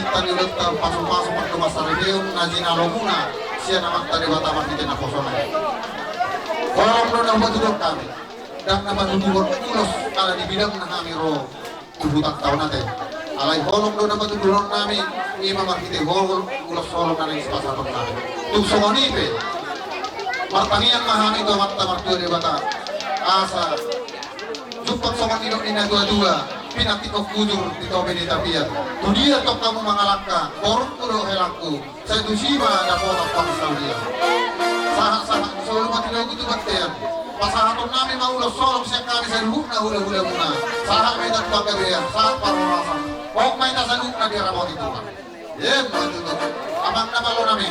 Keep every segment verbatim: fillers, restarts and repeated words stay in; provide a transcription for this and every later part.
Tadi dokter pasu-pasu, pardongan saripeon na jinalomuna sian Amanta Debata marhite naposona i. Holong do na hupatuduhon hami. Ndang na patuduhon ulos ala di bidangna hami ro tu hutanta on ate. Alai holong do na patuduhon nami, ima marhite holong, ulos holong na naeng sipasahaton nami. Tung songon i pe, martangiang ma hami tu Amanta Martua Debata, asa jumpang songon nidok ni natua-tua, pinantikhon hujur di topi ni tapian. Tu dia tong hamu mangalangka, borungku dohot helangku, sai tusi ma dapotan parsaulian. Sahat-sahat solu ma tinogu tu bontean. Pasahaton nami ma ulos holong sian hami saluhutna hula-hulamuna. Sahat ma hita tu panggabean, sahat parhorasan. Pok ma hita saluhutna diramoti Tuhan. Emma tutu. Amang na malo nami.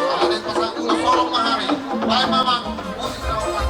Ala naeng pasahat ulos holong ma hami. Baen ma amang. Musik na opat.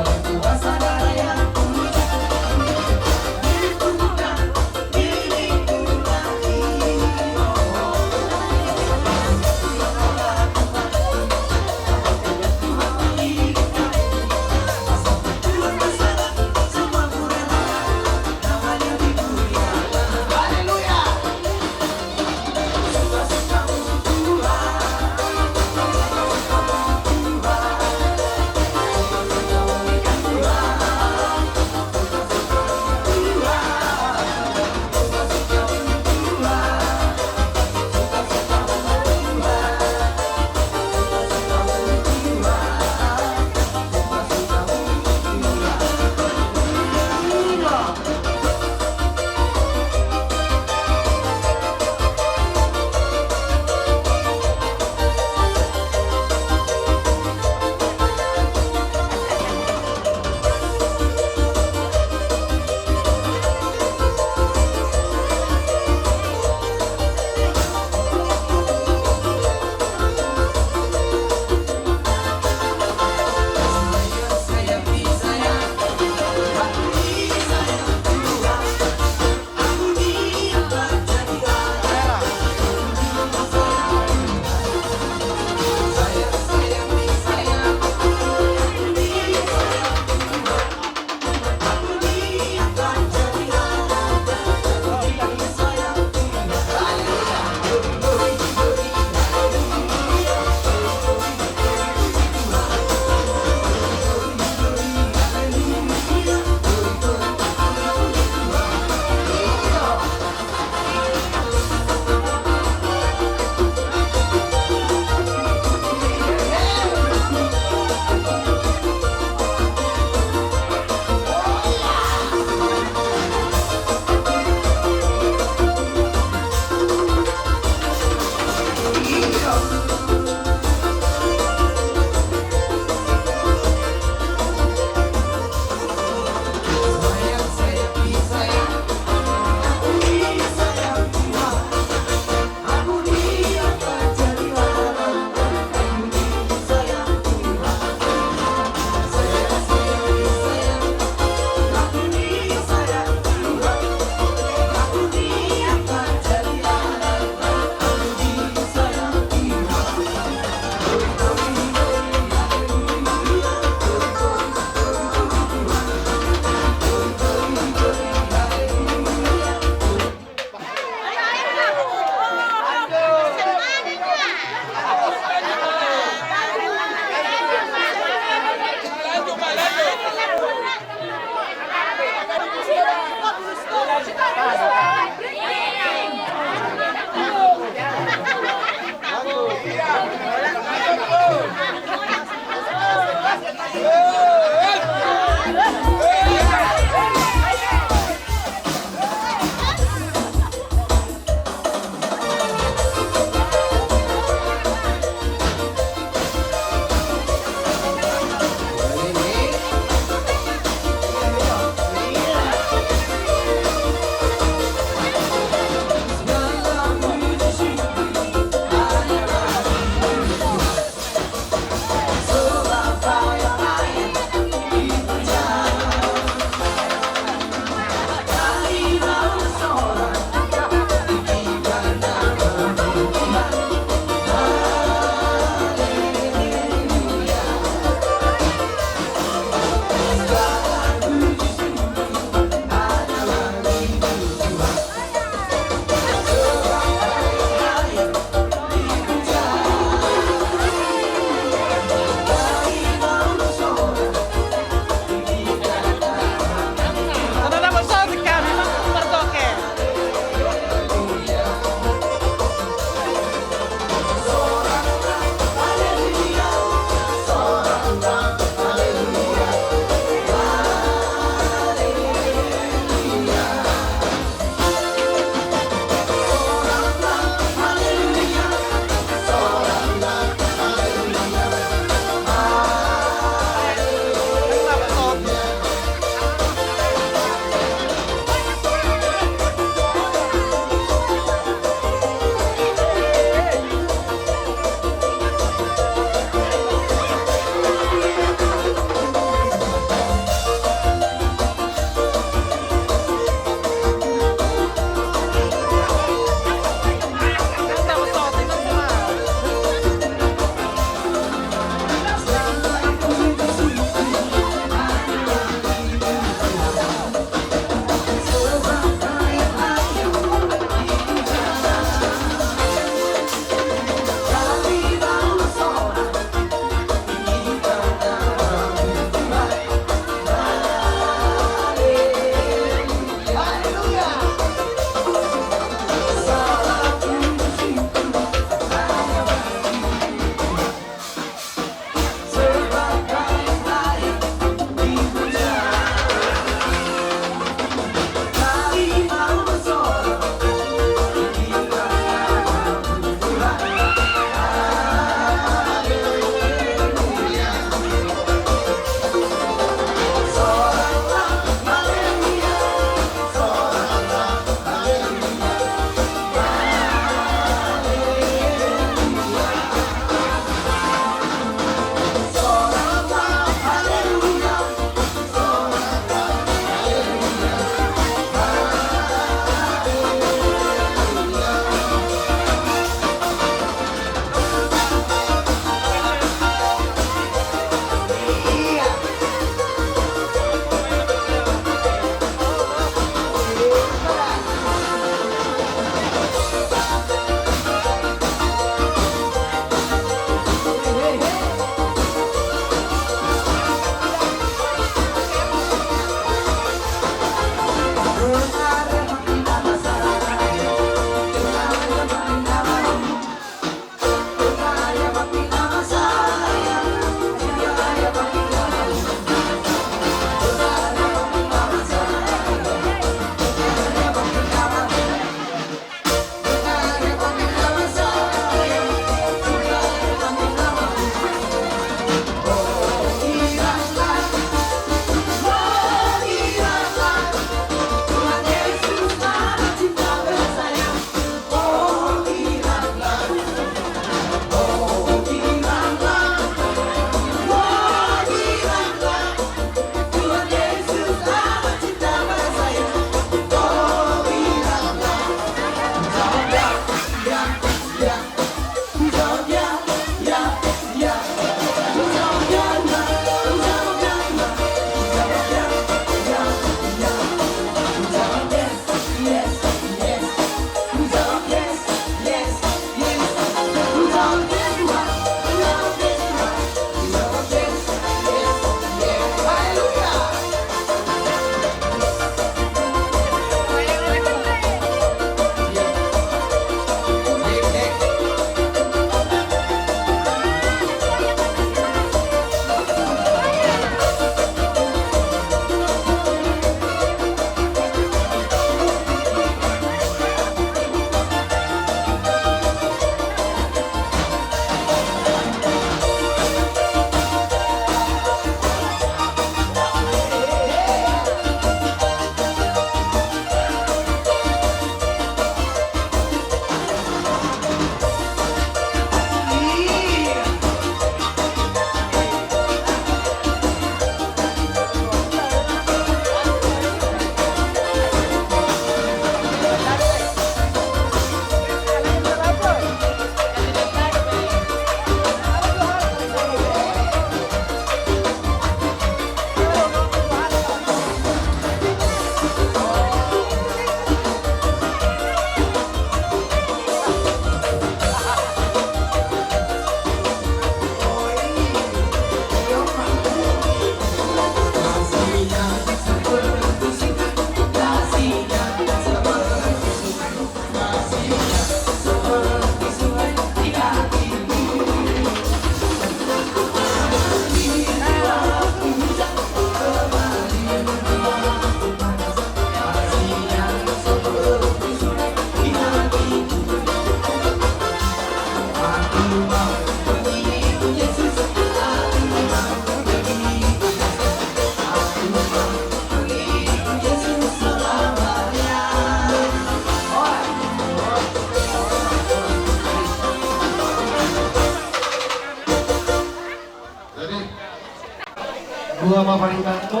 Dua ma paribanmu,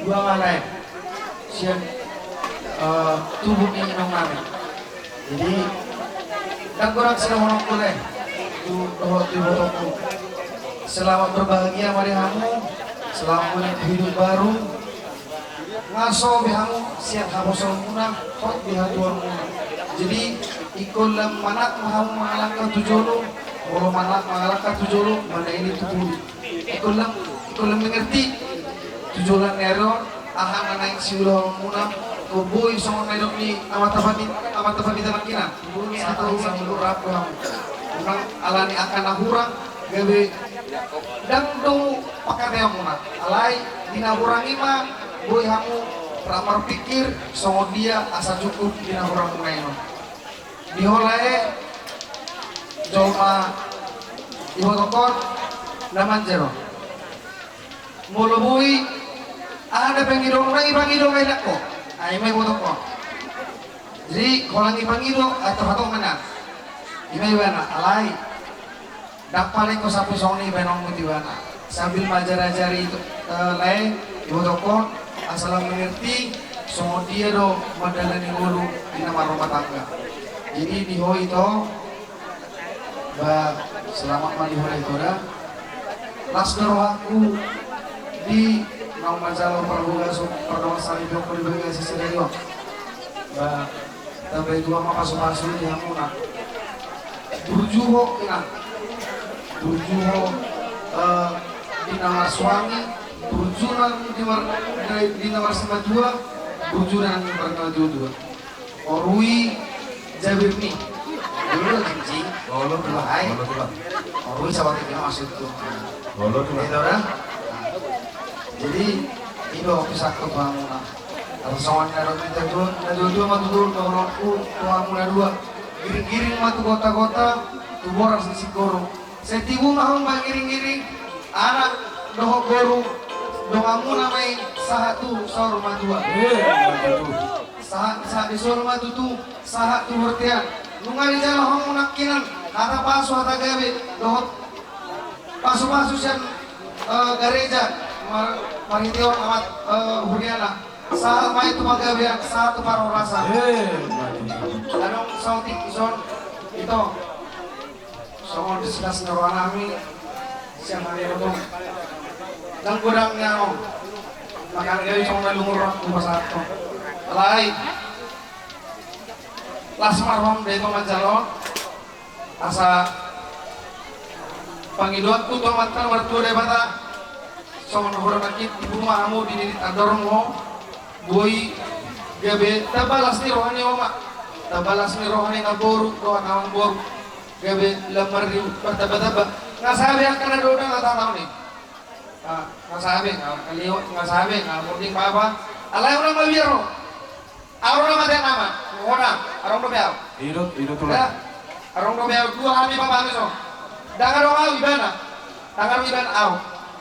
dua ma lae. Sian, eh, tubu ni inong nami. Jadi, ndang godang sidohononku lae. Tu dohot tu ibotongku. Selamat berbahagia ma di hamu. Selamat menempuh hidup baru. Nga so be hamu sian haposoonmuna, hot be hatuaonmuna. Jadi, ingkon lam manat ma hamu mangalangka tu jolo, molo manat mangalangka tu jolo, mandaini tu pudi. Ingkon lam, ingkon lam mengerti tu joloan ni ari on, aha na naeng siulahonmuna, ingkon boi songon na nidok ni amanta pandita, amanta pandita nangkinan. Satahu sambil urap do hamu. Unang alani angka na hurang, gabe ndang do pangkataion muna. Alai di na hurang i ma boi hamu rap marpingkir songon dia asa cukup di na hurang muna i. Di ho lae jolma ibotongkon na manjalo. Molo boi aha na pangidoon na i pangido ma i nangko. Ai ma ibotongkon. Jadi holan i pangido atau hatong mena. I ma ibana alai. Ndang pala ingkon sampe songon i baenonmu tu ibana. Sambil mangajarajari, eh, lae, ibotongkon, asa lam mengerti songon dia do mandalani ngolu di na marrumah tangga. Jadi di ho ito, ba, selamat ma di ho lae ito da. Las do rohangku di naung manjalo parbogason, pardongan saripeon di bagasan sadari on. Ba, Tambai Tuhan ma pasupasu di hamuna. Burju ho inang. Burju ho, eh, di na marsuami, burju nang di mar-, di na marsimatua, burju nang di marsimatua. Orui jabirni. Dulu jingjing. Olo tulang. Hai. Olo tulang. Orui sawatik ni maksudku. Olo tulang. Itu dah. Jadi, itu aku sakut hamuna. Asa songon na dok ni na dua, na dua-dua ma tutu dohononku tu hamu na dua. Giring-giring ma tu kota-kota, tu boras ni singkoru. Sai tibu ma hamu mangiring-iring anak dohot boru, donganmuna ma i sahat tu saur matua. Eh, betul. Sahat, sahat di solu ma tutu, sahat tu bortean. Nunga dijalo hamu nangkinan hata pasu, hata gabe dohot pasu-pasu sian, eh, gareja, mar-, marhite on amat, eh, huriana. Sahat ma i tu panggabean, sahat tu parhorasan. Eh, adong saotik dison, ito. Songon di silas ni rohanami sian hami oto. Ndang godang ni angon. Makana gabe songon na lungun rohangku pasahathon. Alai. Las ma roham da ito manjalo. Asa pangidoanku tu Amanta na martua Debata, songon na hurang nangkin, tibu ma hamu di didit andormu ho, boi gabe tamba las ni roha ni omak, tamba las ni roha ni namboru dohot namboru, gabe lam marriu martamba-tamba. Nga sabe angka na dodang na tataon i. Ah, nga sabe, nga liwat, nga sabe, nga munding apa. Alai unang mabiar ho. Au do na mate nama, hona, adong dope au. Idut, idut ulang. Ya, adong dope au, dua hami bapami so. Ndang adong au ibana. Ndang adong ibana au.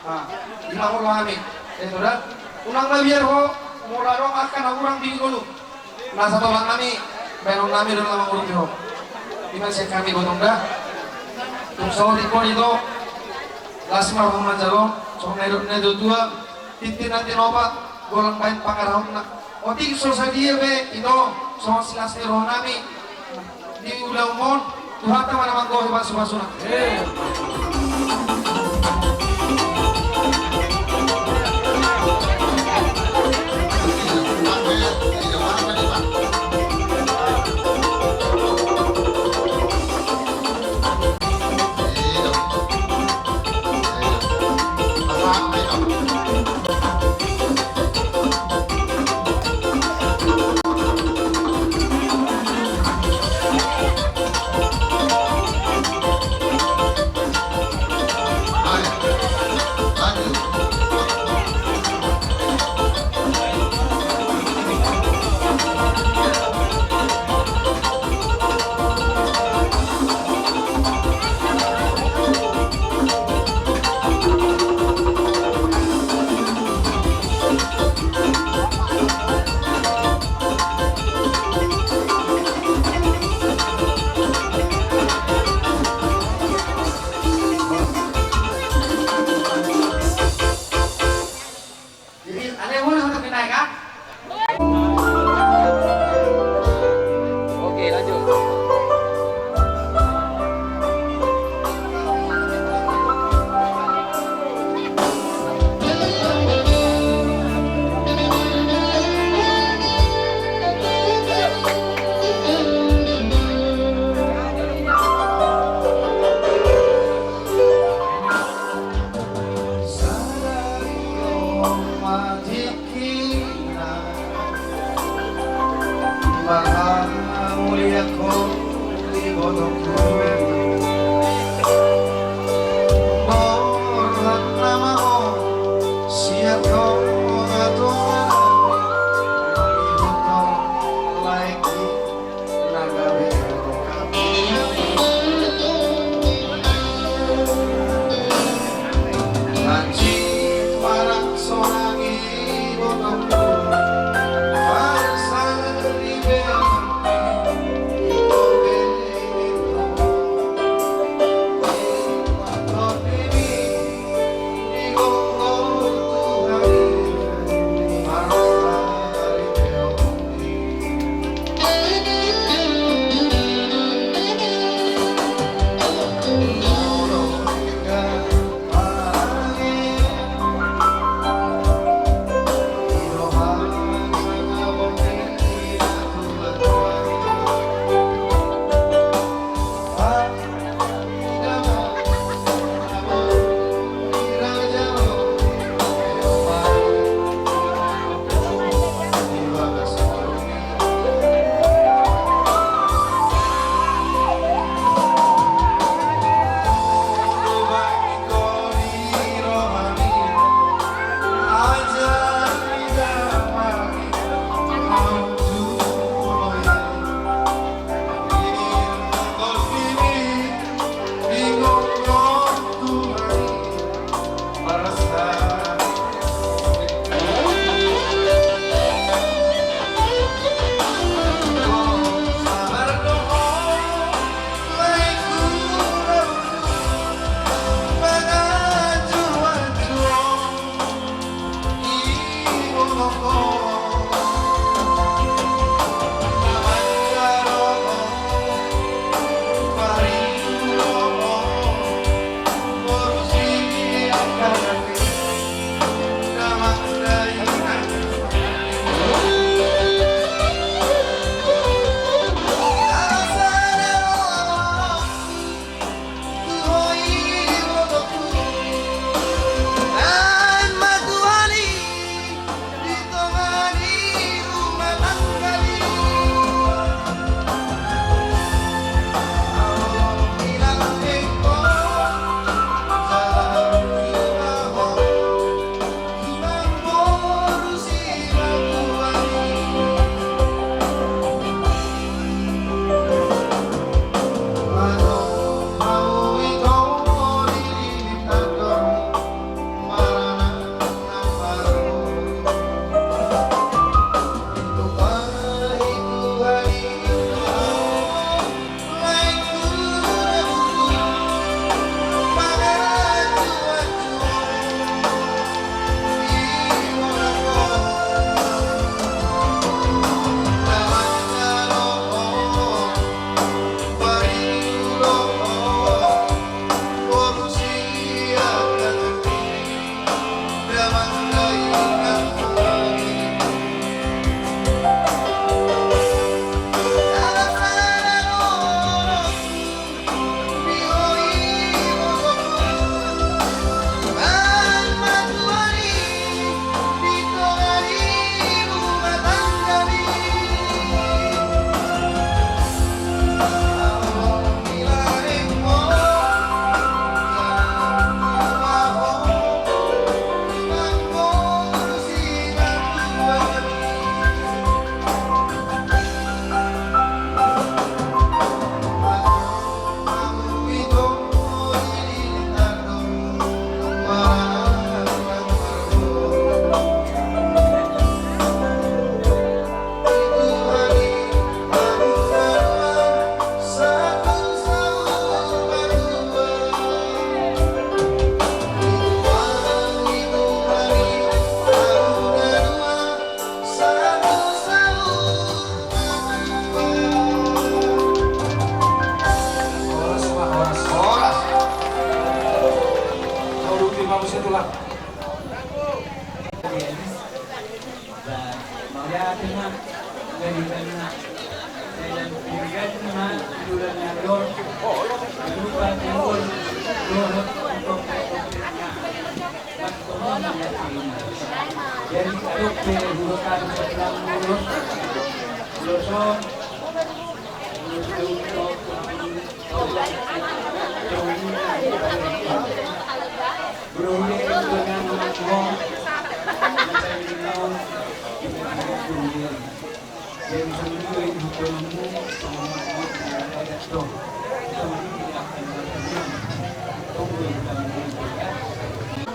Ah, ima molo hami. Itu da. Unang mabiar ho, molo adong angka na hurang di ngolu. Na satolang nami, baenon nami do na mangurupi ho. Ima sian hami gotong da. Tung saotik on ito. Las ma roha manjalo, songon na nidok ni na tua-tua, tintin na tinopa, golang baen pangarahutna. Otik so sadia be ito, songon silas ni rohanami di ulaon on, Tuhanta ma na manggohi pasu-pasuna.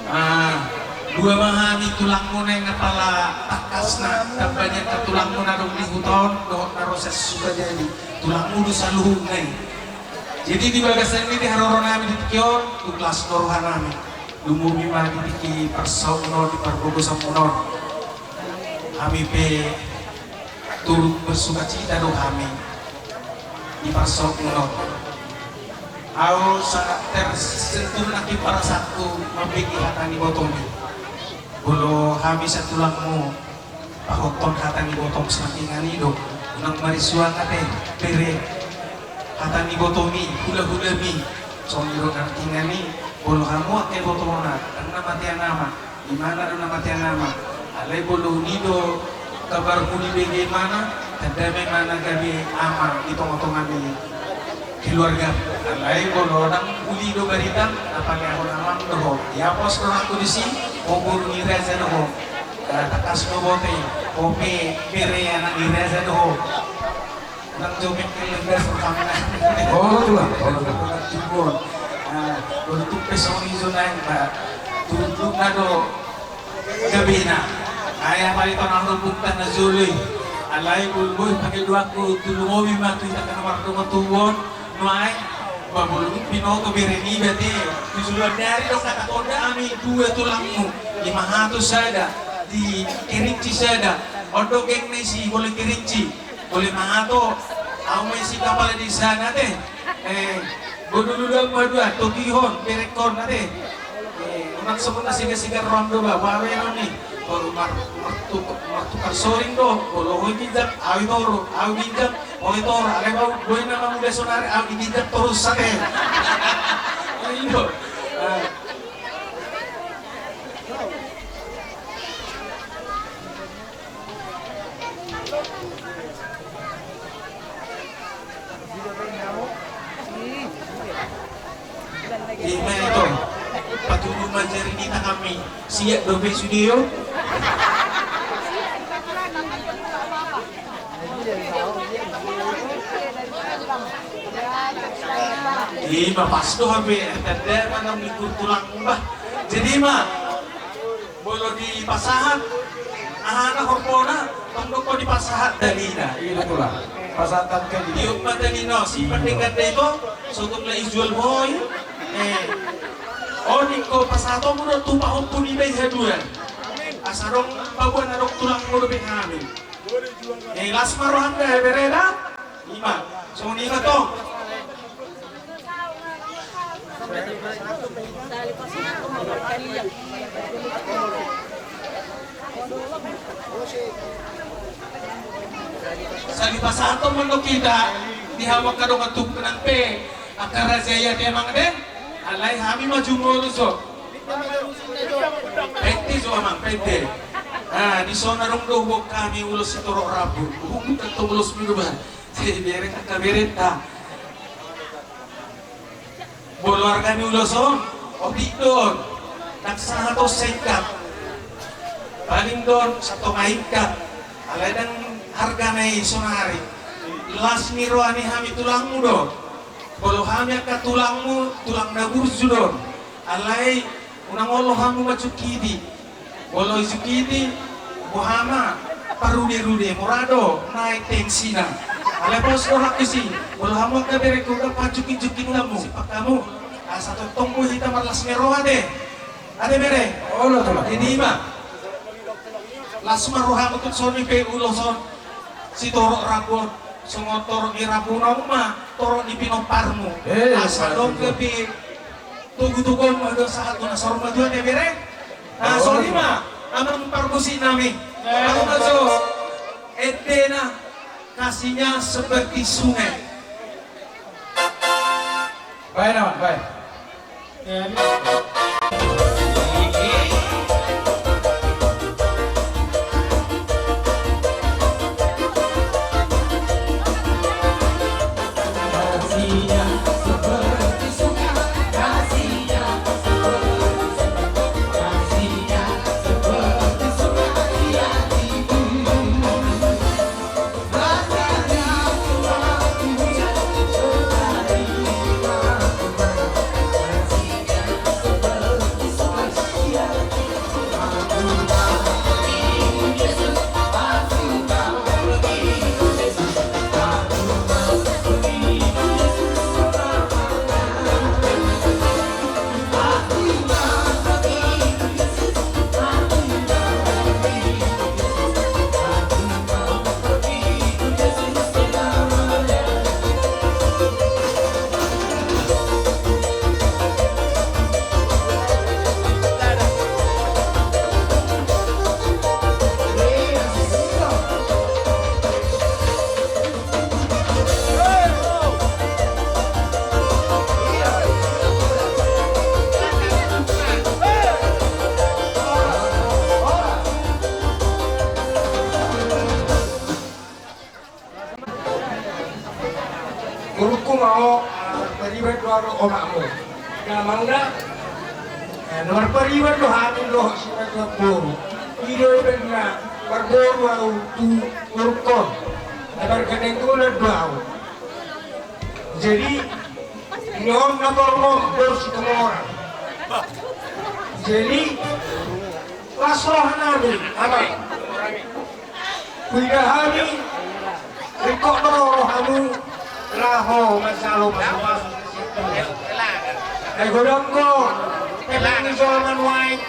Ah, dua ma hami tulangmu na, apala tangkasna, tamba ni angka tulangmu na adong di huta on dohot na ro sian Sukajadi, tulangmu do saluhutna i. Jadi di bagasan i di haroro nami di tingki on, tu las do roha nami. Lumobi ma di tingki parsautmuna on, di parbogosanmuna on. Hami pe turut bersukacita do hami di parsautmuna on. Ahu sangat tersentuh nangkin perasaanku mambege hata ni ibotomi. Molo hami sian tulangmu, pahothon hata ni ibotom sian tingki i do. Unang marisuang ate, bere, hata ni ibotomi, hulahulami. Songon i do nang tingki i, molo hamu angka ibotona, dang na matean ama. Imana do na matean ama. Alai molo uli do kabarmu dibege imana, tanda ma imana gabe ama di tongatonga ni keluarga. Alai molo dang uli do baritam, na paleahon amam do ho. Ia pos do nangku disi, ho boru ni raja do ho. Tangkas do bote, ho pe bere anak ni raja do ho. Nang joget ke lembas pertama. Oh, tulang, oh, tulang. Tulang. Nah, untuk pesong ijo naeng, Pak. Tunduk na do gabena. Ayah paling tanah rumput tanah joloi. Alai bulbul pakai duaku tulu mobi matu ita kana marto matuon. Nuai babulung pinoto bere ni bate. Tujuan dari do kata koda ami dua tulangmu. Lima ratus sada di Kerinci sada. Ondo geng nesi boleh Kerinci. Boleh mangato, au ma isi kapala di sana te. Eh, godulu do ma dua, togihon, berekhon na te. Eh, unang songon na siga-siga roham do ba, bawe no ni. Baru mar-, martuk-, martukar soring do, bolo ho ginjang, au i toru, au ginjang, ho i toru, ale bau, boi na mamuda sonari, au di ginjang torus sa te. Iyo. Ah. Ima ito, patudu ma jari ni tanganmi, siap dope sude on. Ima pas do hape, tanda ma na minggu tulang bah. Jadi ma, Molo dipasahat, aha na horpona, tong do ho dipasahat dalina. Iya, betul lah. Pasahat tangke di. Tiup ma dalina, simpan di ganda ito, sotung na ijual boi. Eh, oh, ningko pasahat, oh, muna tu pahompu ni bai haduan. Asa dong pabuan adong tulang molo be hami. Eh, las ma roham da, eh, bereda. Ima, songon ima tong. Sali pasahaton mandok hita di hamu angka dongan tungku nang pe angka raja i ate amang de. Alai hami ma jumolo so. Pete so amang pete. Nah, di son adong do huboan hami ulos sitorop rambu. Huhut do tong ulos mi do bah. Jadi bereng angka berenta. Molo arga ni ulos on, otik do on. Ndang sahat on saingkat. Paling do on satonga ingkat. Alai ndang argana i sonari. Las ni roha ni hami tulangmu do. Molo hami angka tulangmu, tulang na burju do on. Alai unang olo hamu manjungkiti. Molo dijungkiti, boha ma, parude-rude, mora do naeng tensina. Alai pos do rohangku disi, molo hamu angka berengku ndang pajungkit-jungkit hamu, sipak hamu. Asa tongtong boi hita marlas ni roha ate. Ate bere. Olo, tulang. Jadi ima. Las ma rohamu tu soni pe ulos on. Sitorop rambu on. Songon torop ni rambuna on ma torop ni pinomparmu. Eh, asa dong gabe togu-toguon ma do sahat tu na saur matua ate bere. Nah, songon i ma amang parmusik nami. Ahu ma jo ende na Kasihnya seperti sungai. Bae, Nawan, bae. Boruku ma ho, marpariban do ahu dohot omakmu. Damang da. Eh, na marpariban do hami dohot sian boru. I do umbahen na marboru ahu tu borungkon. Na margandenggolan do ahu. Jadi, on na boru on boru Situmorang. Jadi, las rohanami, Amang. Huida hami, ringkot do rohamu laho manjalo pasupasu. Ai godang do hepeng ni jolma nuaeng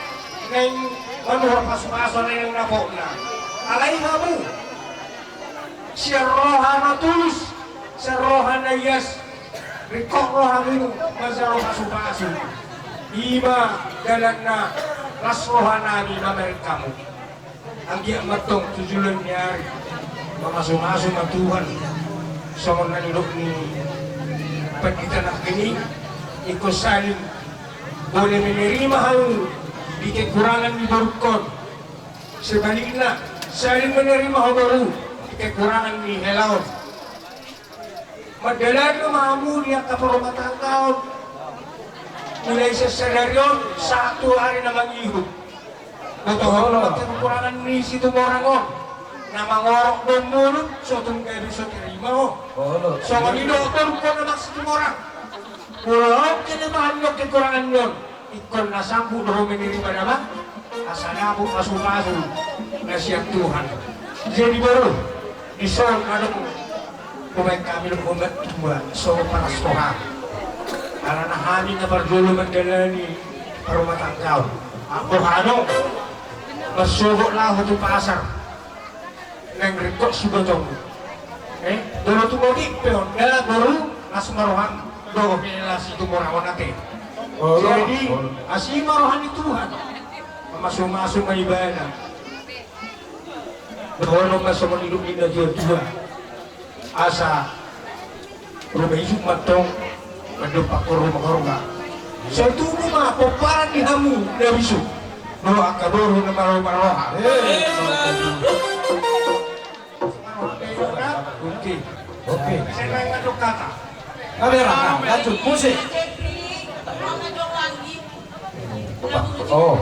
naeng manuhor pasupasu na naeng dapotna. Alai hamu sian roha na tulus, sian roha na ias, ringkot rohamu manjalo pasupasu. I ma dalanna las rohanami mamereng hamu. Anggiat ma antong tu joloan ni ari mamasumasu ma Tuhan. Songon na nidok ni pandita nangkin i, ingkon saling boleh menerima hamu di kekurangan ni borungkon. Sebalikna, saling menerima ho boru di kekurangan ni helaon. Mandalani ma hamu di angka parrumatanggaon. Mulai sian sadari on sahat tu ari na mangihut. Boto hamu ma kekurangan ni Situmorang on. Na mangorok do mulut, so tung gabe so tarima ho. Songon i do borungkon Amang Situmorang. Molo on kelebihan ni on, kekurangan ni on, ingkon na sanggup do ho menerima damang, asa dapot pasupasu na sian Tuhan. Jadi boru, dison adong hubaen hami dohot ho matua songon paras roha. Alana hami na parjolo mandalani parrumatanggaon. Anggo ho annon marsogot laho tu pasar, naeng ringkot sibotong. Eh, molo tung otik pe on da boru, las ma roham dohot hela Situmorang on ate. Jadi asi ma roha ni Tuhan. Mamasumasu ma ibana. Dohonon ma songon nidok ni natuatua. Asa ruma isuk ma antong mandompakkon ruma horja. Sai tubu ma pomparan ni hamu na bisuk dohot angka boru na marroha-marroha. Oke. Oke. Sai baen ma antong kata. Kamera, lanjut musik. Oh.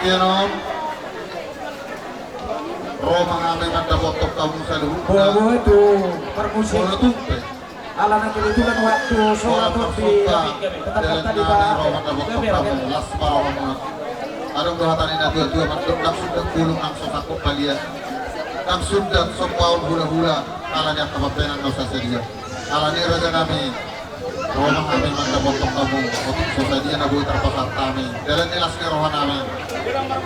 Ia non, ro ma hami mandapothon hamu saluhutna. Boha-boha tu parmusik. Boha tumpe. Ala na kebetulan waktu solat on di tetangga tadi, Pak. Las ma rohamuna. Adong do hata ni na tua-tua mandok: Ndang sundat bulung nang so sangkot balian, ndang sundat somba on hula-hula. Ala ni angka pambahenan na so sadia. Ala ni, raja nami, ro ma hami mandapothon hamu, otik so sadia na boi tarpasahat hami. Dalan ni las ni roha nami.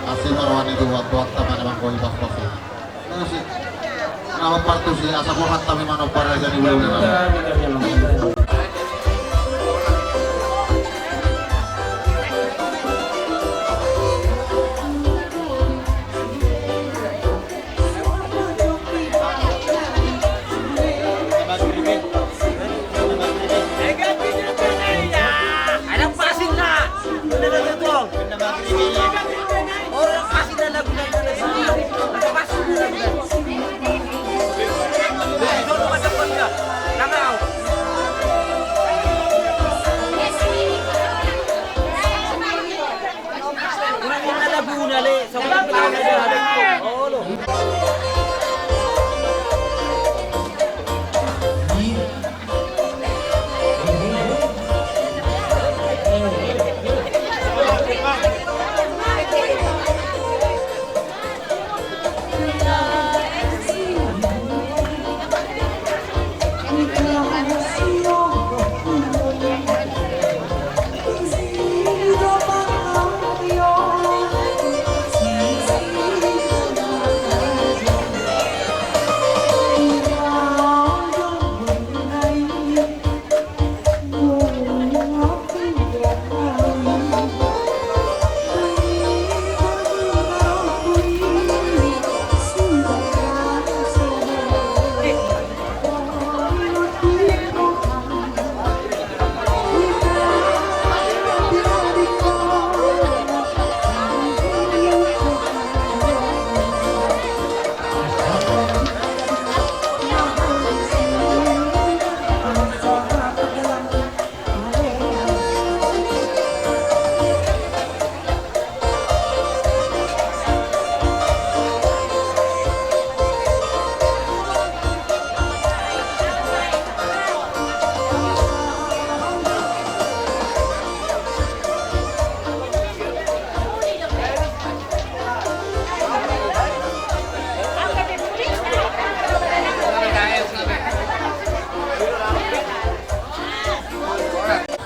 Asi ma roha ni Tuhan, Tuhanta ma na manggohi pasu-pasu. Tusi. Na mampartusi, asa borhat hami manompa raja ni hulahula nami.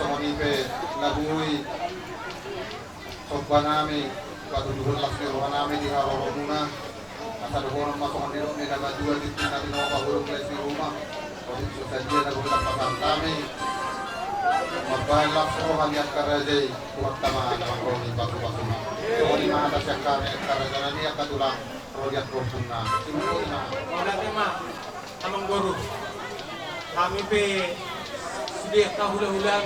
Songon i pe na boi somba nami patuduhon las ni roha nami di haroromuna. Asa dohonon ma songon nidok ni na matua: Tintin na tinopa, holong lae si Roma. Otik so sadia na boi tarpasahat hami mambahen las roha ni angka raja i, Tuhanta ma na manggohi pasu-pasuna. Songon i ma hata sian hami angka raja nami, angka tulang, ro di angka ompunta. Songon i ma. Mauliate ma. Amangboru, hami pe sude angka hula-hulam,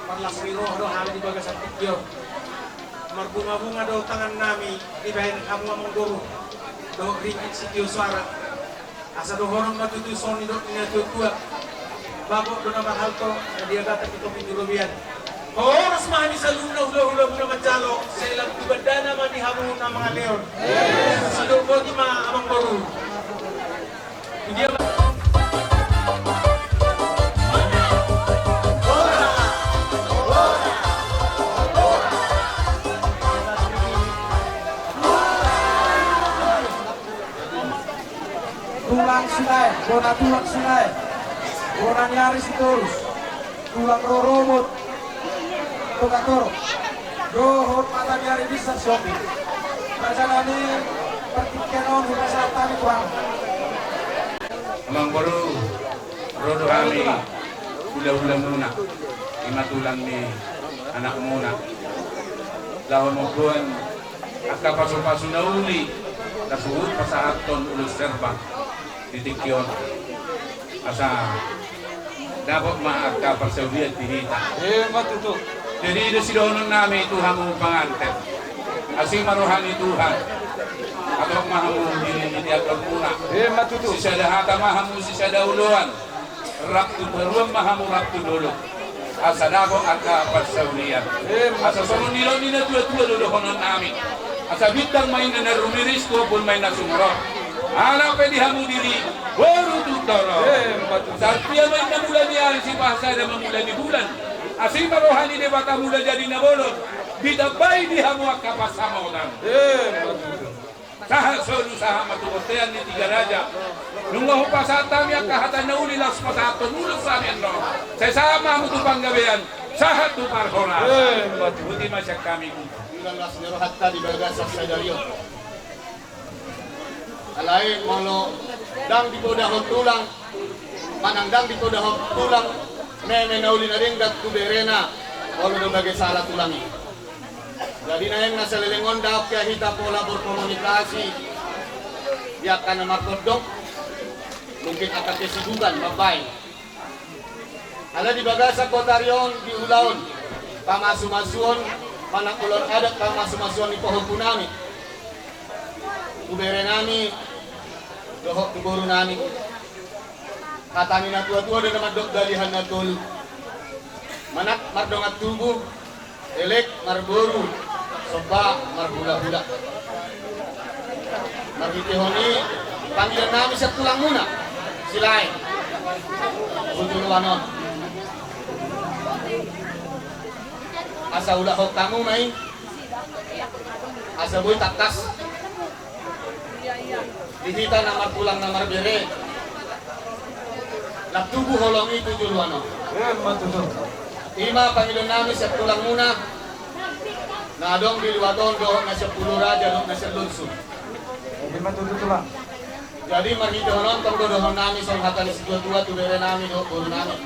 marlas ni roha do hami di bagasan tingki on. Marbunga-bunga do tangan nami dibahen hamu, Amangboru, dohot ringgit sitio soara. Asa dohonon ma tutu songon nidok ni na tua-tua: Bagok do na marhalto, na diagatan i topi tu robean. Horas ma hami saluhutna hula-hulamuna manjalo, sai lam tu bandana ma di hamu na mangalehon. Sidok boti ma, Amangboru. Tulang Silae, bona tulang Silae, bona ni ari Sitorus, tulang rorobot Togatorop, dohot mata ni ari Binsar Sihombing. Raja nami, partingkian on hupasahat hami tu hamu. Amangboru, ro do hami hula-hulamuna, i ma tulang ni anakmuna, laho mamboan angka pasu-pasu na uli na suhut pasahathon ulos serba di tingki on, asa dapot ma angka parsaulian di hita. Emma tutu. Jadi, i do sidohonon nami tu hamu panganten: Asi ma roha ni Tuhan. Hatop ma hamu di lili ni andormuna. Emma tutu. Sisada hata ma hamu sisada oloan. Rap tu toruan ma hamu rap tu dolok, asa dapot angka parsaulian. Asa songon nidok ni na tua-tua do dohonon nami: Asa bintang ma inna na rumiris, tu ombun ma inna sumorop. Ala pe di hamu diri, boru tu toru. Asa artia ma inna mula ni ari, sipahasada ma mula ni bulan. Asi ma roha ni Debata mula jadi na bolon, ditambai di hamu angka pansamotan. Sahat solu sahat ma tu bontean ni Tiga Raja. Nunga hupasahat hami angka hata na uli, laos pasahathon ulos hami annon. Sai sahat ma hamu tu panggabean, sahat tu parhorasan. Boti ma sian hami. Di las ni rohanta di bagasan sadari on. Alai molo ndang dipodahon tulang, manang ndang dipodahon tulang meme na uli na denggan tu berena, olo do bage sala tulang i. Jadi naeng na saleleng on, ndang oke hita pola berkomunikasi di angka na martondong, mungkin angka kesibukan mambaen. Ala di bagasan botari on, di ulaon pamasumasuon, manang ulaon adat pamasumasuon ni pahompunami tu berenami dohot tu borunami. Hata ni natuatua do na mandok, dalihan na tolu. Manat mardongan tubu, elek marboru, somba marhulahula. Marhitehon i, pangilannami sian tulangmuna Silaen tu joloan on. Asa ulahon hamu ma i, asa boi tangkas di hita na martulang na marbere, lam tubu holong i tu joloan on. Emma tutu. I ma pangidoannami sian tulangmuna na adong di luat on, dohot na sian Pulu Raja dohot na sian Lungsur. Emma tutu, Tulang. Jadi marhitehon on tong do dohononnami songon hata ni situatua tu berenami dohot borunami.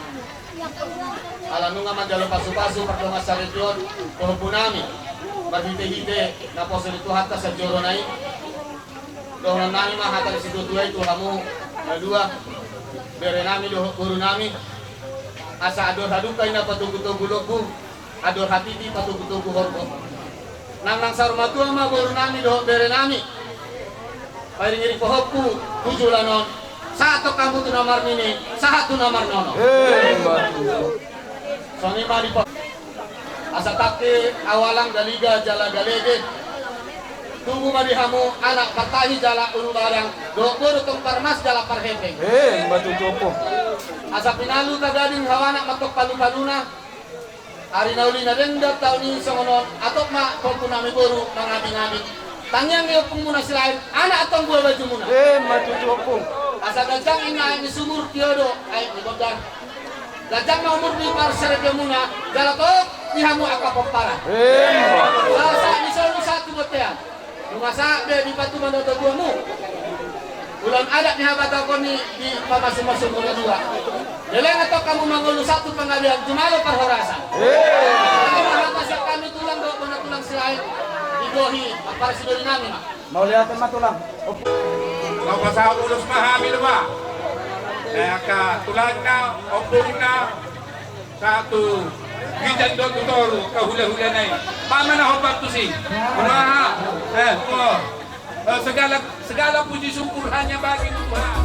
Ala nunga manjalo pasupasu pardongan saripeon pahompunami, marhitehite naposo ni Tuhanta sian joro na i. Dohononnami ma hata ni situatua i tu hamu na dua, berenami dohot borunami. Asa andor halumpang i na patogutogu lombu, andor hatiti patogutogu horbo. Nang nang saur matua ma borunami dohot berenami, pairingiring pahompu tu joloan on. Sahat tong hamu tu na marnini, sahat tu na marnono. Emma tutu. Songon i ma di pa-, asa tangke awalang, galiga jala galege. Tubu ma di hamu anak partahi jala ulu gadang, dohot boru tong parmas jala parhepeng. Emma tutu, Ompung. Asa pinalu tagading hawa anak ma tong palupaluna. Ari na uli na denggan taon i songon on, atop ma pahompunami boru mangabingabing. Tangiang ni ompungmuna Silaen, anak antong buha bajumuna. Emma tutu, Ompung. Asa ganjang inna aek ni sumur, tio do aek ni bondar. Ganjang ma umur ni parsaripeonmuna, jala tong di hamu angka pomparan. Emma. Asa di solu sahat tu bontean. Nunga sahat be di patu mandok tuamu. Ulaon adat ni habatahon i di pamasumasuonmuna dua. Leleng antong hamu mangolu sahat tu panggabean, jumalo parhorasan. Emma. Hata sian hami tulang dohot bona tulang Silaen, digohi parsidonami ma. Mauliate ma, Tulang. Ompung. Pasahat ulos ma hami do ba. Eh, angka tulangna, ompungna, sahat tu ginjang dohot tu toru, angka hulahulana i. Pamana hombar tusi. Muraha. Eh, oh. Eh, segala, segala puji syukur hanya bagi Tuhan.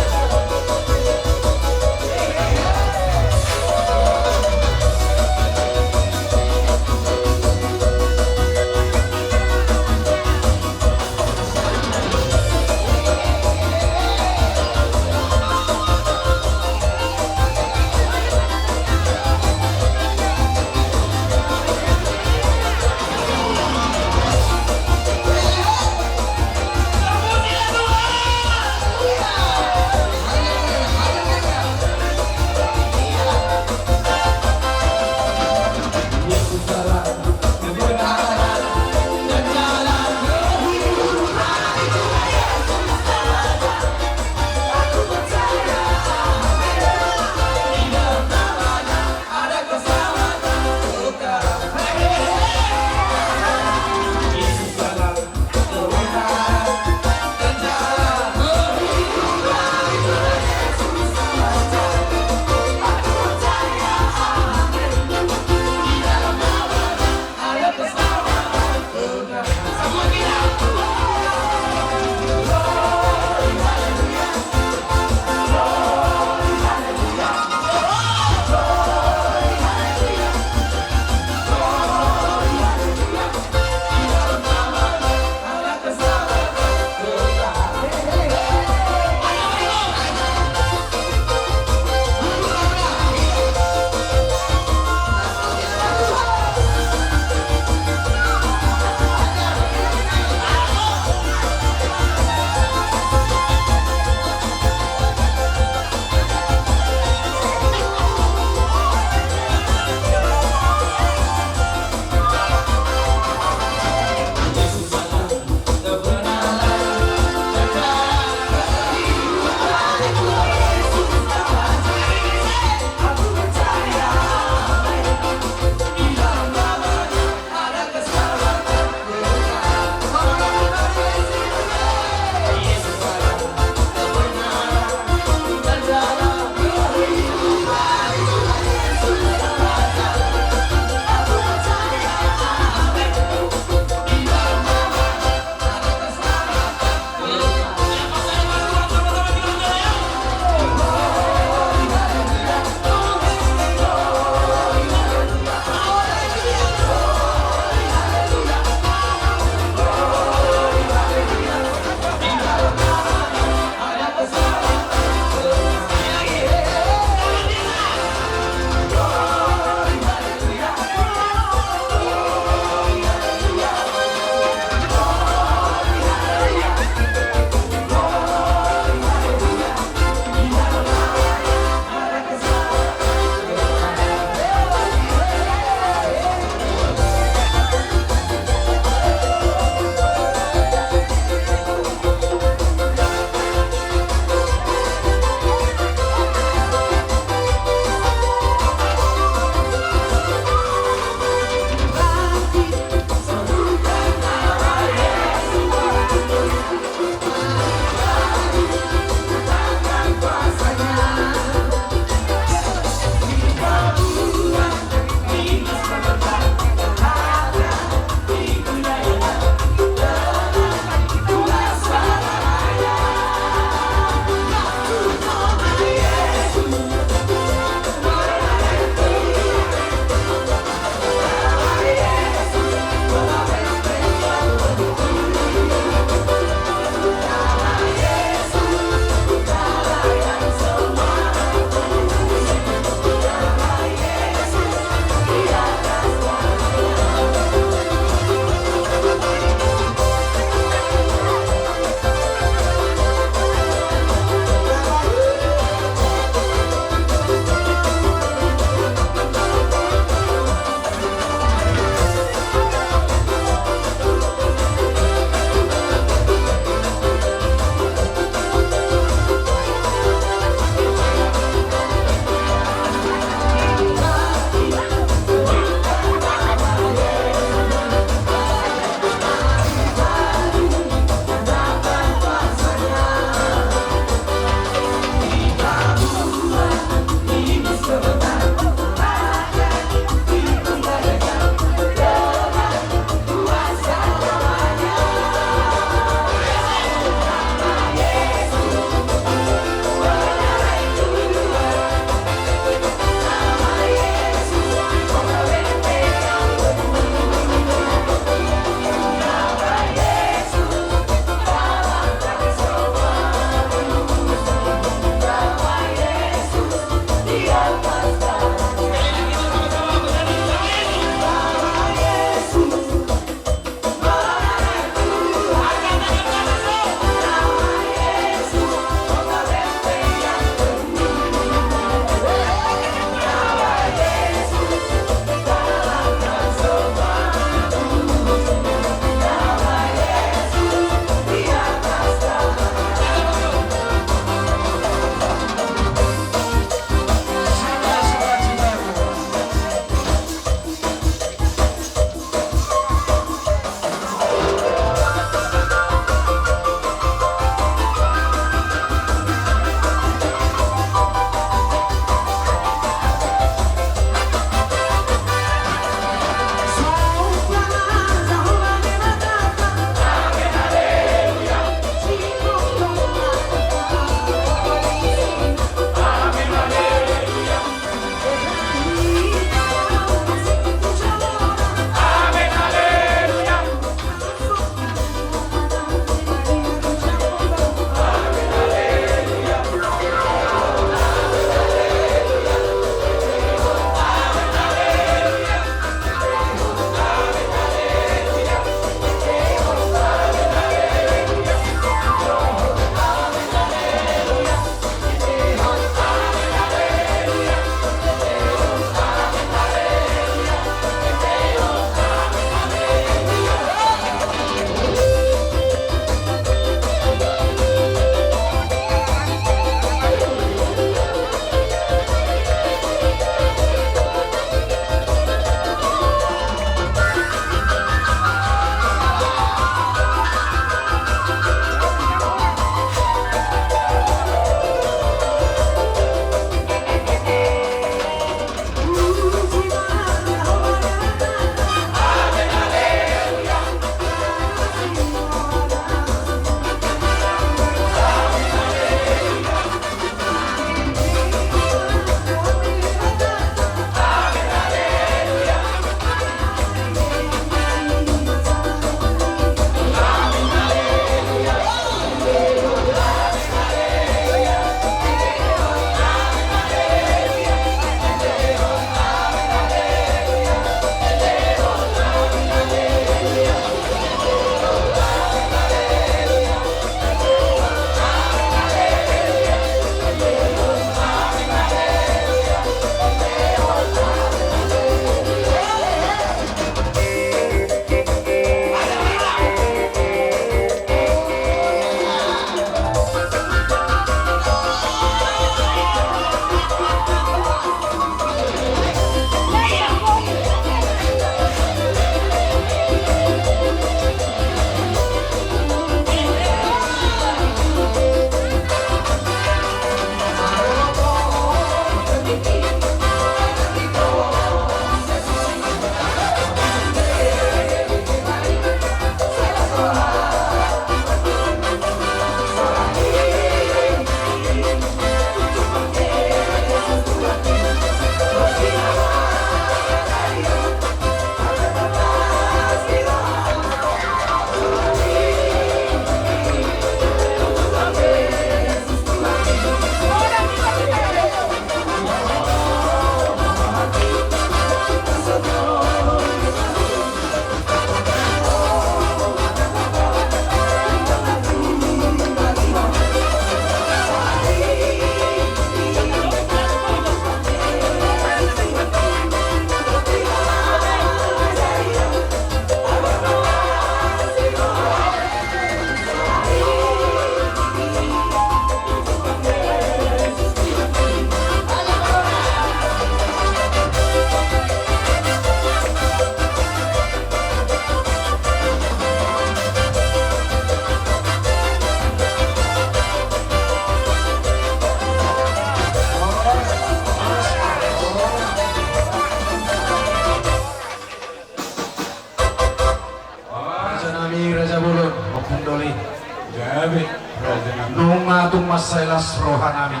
Nunga tung mansai las rohanami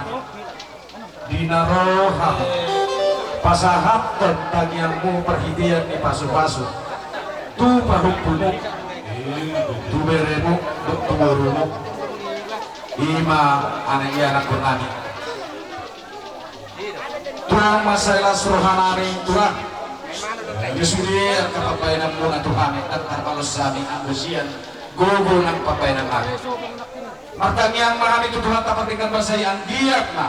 di na ro hamu pasahathon tangiangmu parhitean ni pasupasu tu pahompumu, tu beremu dohot tu borumu, i ma anak i, anakkonami. Tulang, mansai las rohanami, Tulang. Di sude angka pambahenanmuna tu hami, ndang tarbalos hami anggo sian gogo nang pambahenannami. Martangiang ma hami tu Tuhanta pardenggan basa i, anggiat ma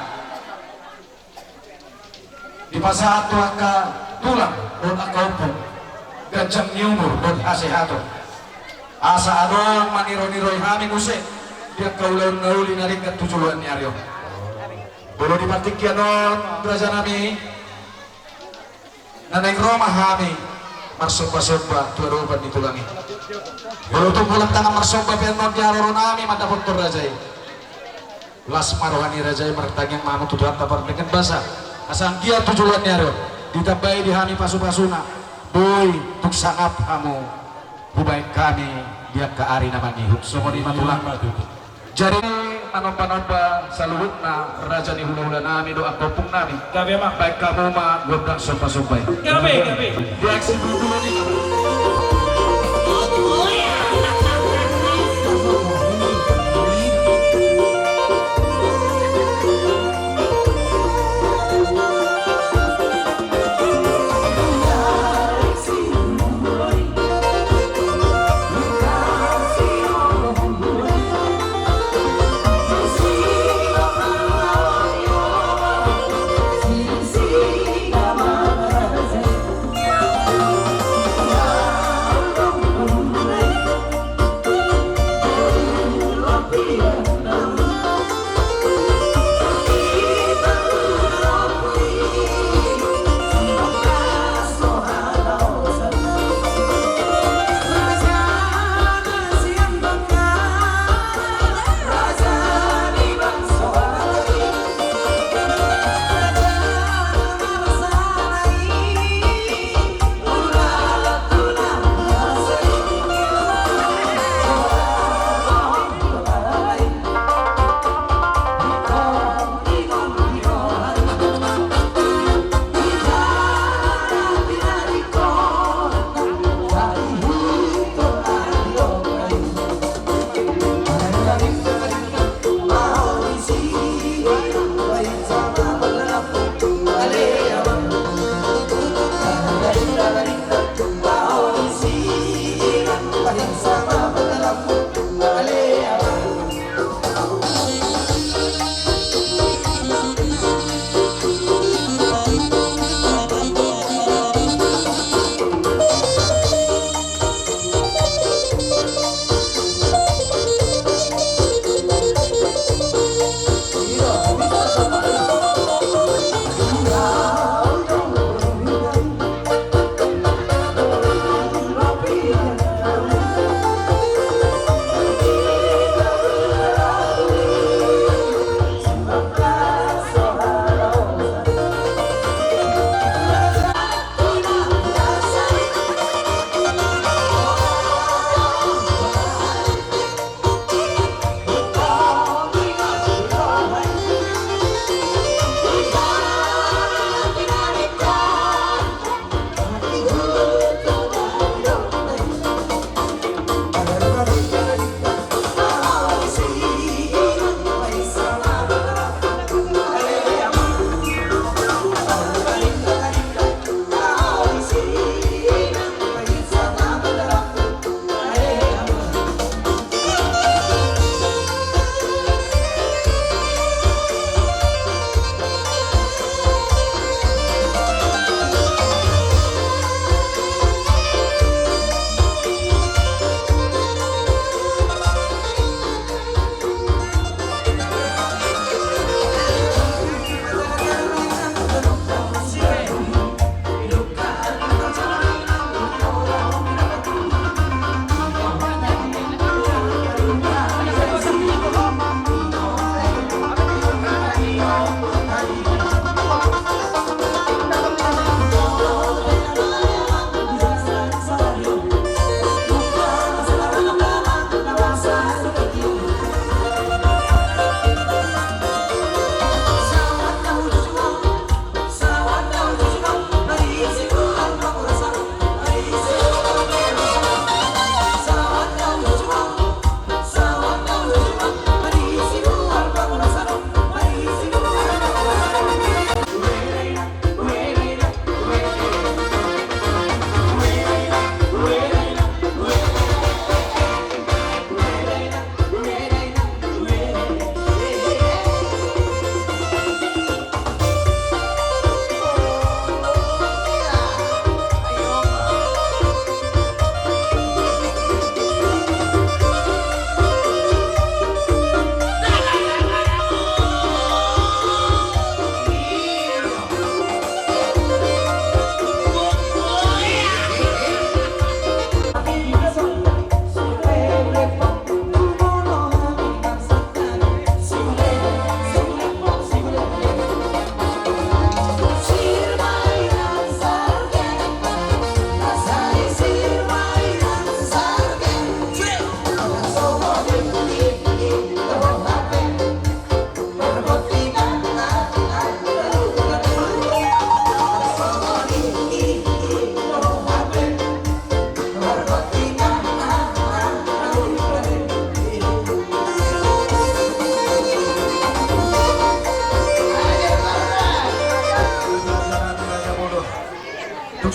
dipasahat tu angka tulang dohot angka ompung ganjang ni umur dohot hasehaton, asa adong manironiroi hami muse di angka ulaon na uli na denggan tu joloan ni ari on. Molo di partingkian on, rajanami, na naeng ro ma hami marsombasomba tu adopan ni tulang i. Molo tung holan tangan marsomba pe annon di haroronami mandapothon raja i, las ma roha ni raja i. Martangiang ma hamu tu Tuhanta pardenggan basa, asa anggiat tu joloan ni ari on ditambai di hami pasupasuna, boi tung sangap hamu hubaen hami di angka ari na mangihut. Songon i ma, Tulang. Jadi, manombanomba saluhutna raja ni hulahulanami dohot angka ompungnami. Gabe ma. Baen hamu ma gondang sombasomba i. Gabe, gabe. Di aksi bulbul on i ma.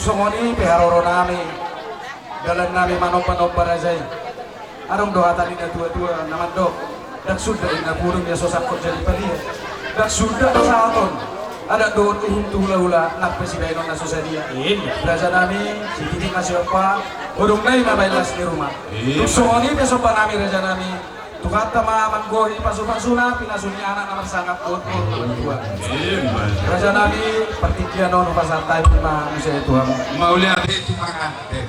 Songon i pe haroro nami, dalan nami manomba-nomba raja i. Adong do hata ni na tua-tua na mandok, ndang suda inna pudun ia so sangkot jadi padia. Ndang suda sahat on adat dohot uhum tu hula-hula, nang pe sibahenon na so sadia. Raja nami, sititi ma siompa, godang nai ma baen las ni ruma. Tung songon i pe somba nami raja nami, Tuhanta ma manggohi pasu-pasuna, pinasu ni anak na marsangap dohot boru na martua. Raja nami, partingkian on hupasahat hami ma muse tu hamu. Mauliate tu pangantén.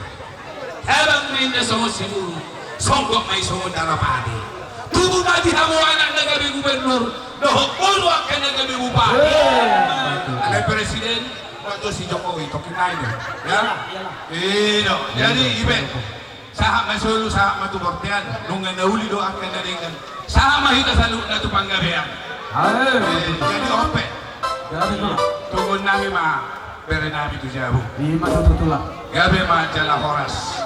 Habang ma inna songon siburu, songgop ma i songon darapade. Tubu ma di hamu anak na gabe gubernur, dohot boru angka na gabe bupati. Ada presiden, waktu si Jokowi, toki nai do. Ya? Iya. Jadi, ibe. Sahat ma solu, sahat ma tu bortean, nunga na uli do angka na denggan. Sahat ma hita saluhutna tu panggabean. Amin. Eh, jadi ope. Jadi, Bang. Tunggu nami ma, bere nami tu jabu. Ima tutu, Tulang. Gabe ma jala horas.